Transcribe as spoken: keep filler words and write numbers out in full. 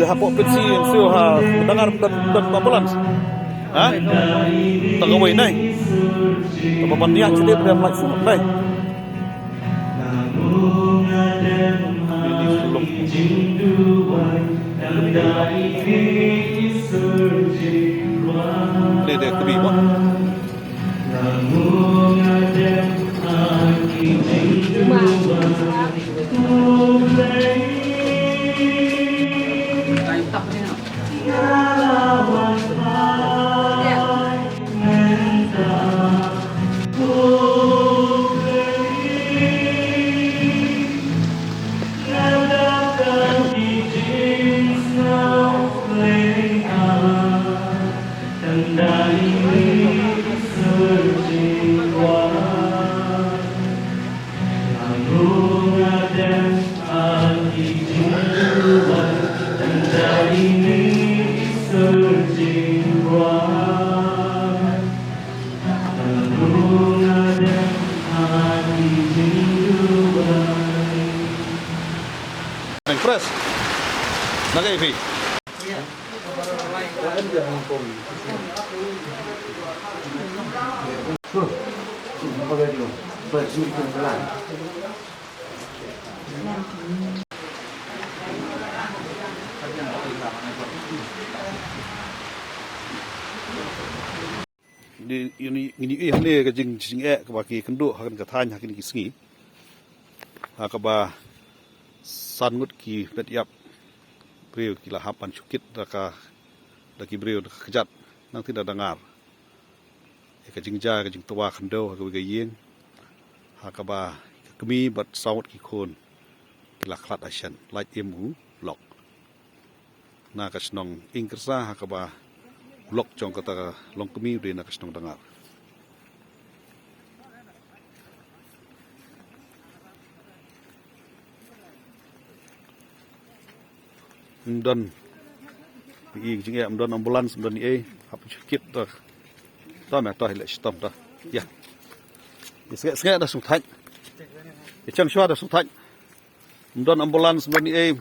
Hapoh pensi sio ha dangar dan dan ambulans. Ha? Tang kawei nai. Tang ban yak sini pada mai sini nai. Ini dia kebi bah. Express. Naga ipi. Ngi ïohi hangne ka jing, jingeh kaba ki kynduh ha kane ka thaiñ ha kine ki sngi. Ha kaba san ngut ki met ïap briew ki la hap ban shu kit da ka, da ki briew da ka kjat nangta da dangar. Ïa ka jingjia ka jingtwa khyndew ha kawei ka ïing. Ha kaba ka kmie bad saw ngut ki khun ki la khlad ha shen, lait im u lok. Na ka shnong Ingkyrsa ha kaba u lok jong kata ka longkmie u dei na ka shnong Dangar. Ym don i jingeh, ym don ambulance, ym don i ei, hap shu kit to. To me to hi leh shitom to. Ïa. Ïa sngewbha sngewbha da sngewthuh. Ïa chang shuwa da sngewthuh. Ym don ambulance, ym don i ei.